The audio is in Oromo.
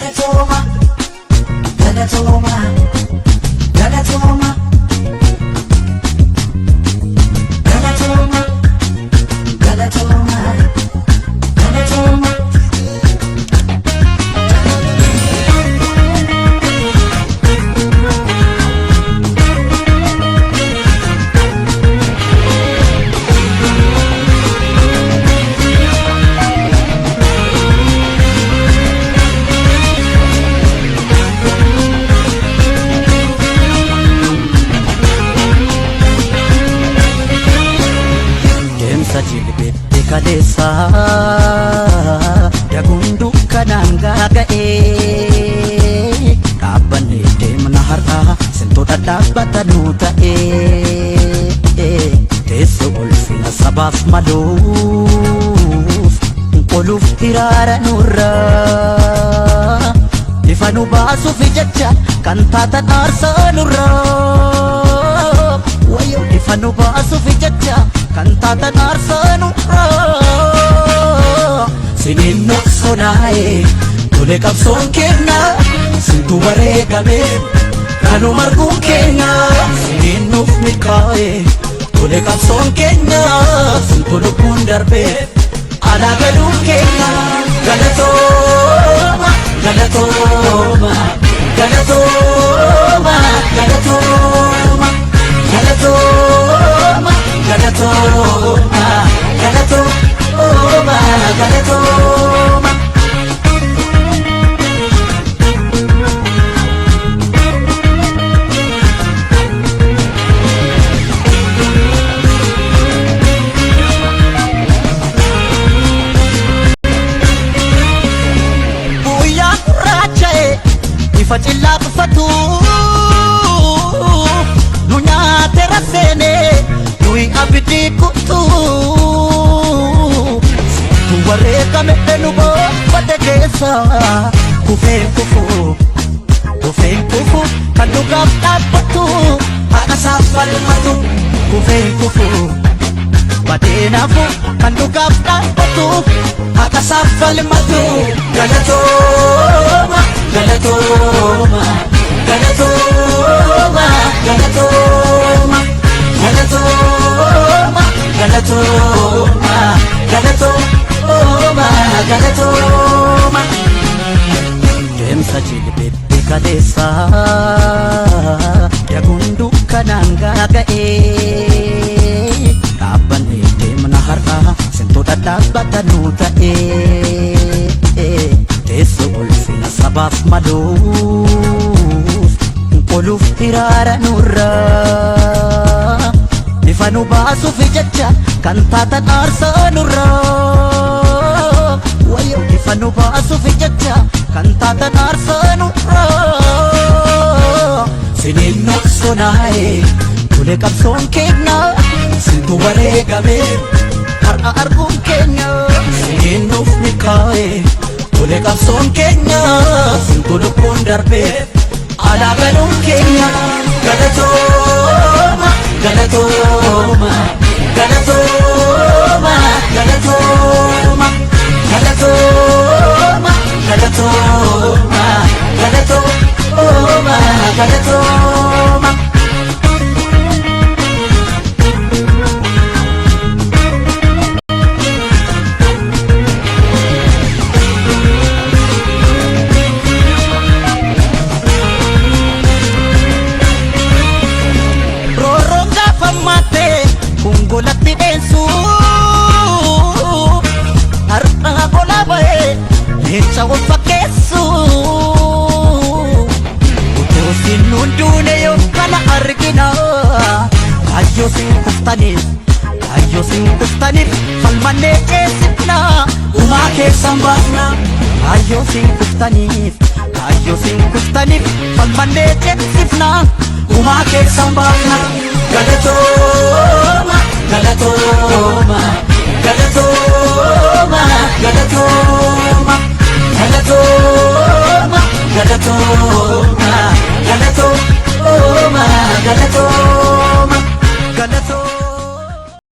Galatooma, galatooma, galatooma. Galatooma, galatooma, galatooma. Deemsa jilbeetti kaleessa daguun dukkanaan gaaga'ee dhaabbannee deemna har'a sintoota dhaabbata nuu ta'ee teessoo ulfina sabaaf maluuf qoluuf hiraara nurraa ifa nu baasuuf jecha kan taatan aarsaa nurraa wayyoo ifa nu baasuuf jecha kan taatan aarsaa nurraa siniin nu sonaa'e tole qabsoon keenya sintu wareegame kanu marguun keenya siniin nuuf milkaa'e tole qabsoon keenya sintu lubbuun darbe alaa galuun keenya. Galatooma, galatooma, galatooma, galatooma, galatooma, galatooma, galatooma, galatooma. Guyyaa gurraacha'e ifa cillaa qufatu nu nyaate rafeene nuyi abidii kuttu tu wareegame nu boonfate keessa kufeen kufu kufeen kufu kan dhugaaf dhaabbatu haqa isaaf falmatu kufeen kufu badeenafu kan dhugaaf dhaabbatu haqa isaaf falmatu. Galatooma, galatooma, galatooma, galatooma, galatooma, galatooma, galatooma, galatooma. Deemsa jilbeetti kaleessa daguun dukkanaan gaaga'ee dhaabbannee deemna har'a sintoota dhaabbata nuu ta'ee teessoo ulfina sabaaf maluuf qoluuf hiraara nurraa ifa nu baasuuf jecha kan taatan aarsaa nurraa wayyoo ifa nu baasuuf jecha kan taatan aarsaa nurraa siniin nu sonaa'e tole qabsoon keenya sintu wareegame har'a arguun keenya siniin nuuf milkaa'e tole qabsoon keenya sintu lubbuun darbe alaa galuun keenya. Galatooma, galatooma, galatooma, galatooma, galatooma, galatooma, galatooma, galatooma. Roorroon gaafa maattee kun golatti dheensu har'a gola ba'ee leenca wal fakkeessu utuu sin hunduune yoo kana argina kaayyoo sin kuftaniif kaayyoo sin kuftaniif falmannee ceesifna gumaa keessan baasna kaayyoo sin kuftaniif kaayyoo sin kuftaniif falmannee ceesifna gumaa keessan baasna. Galatooma, galatooma.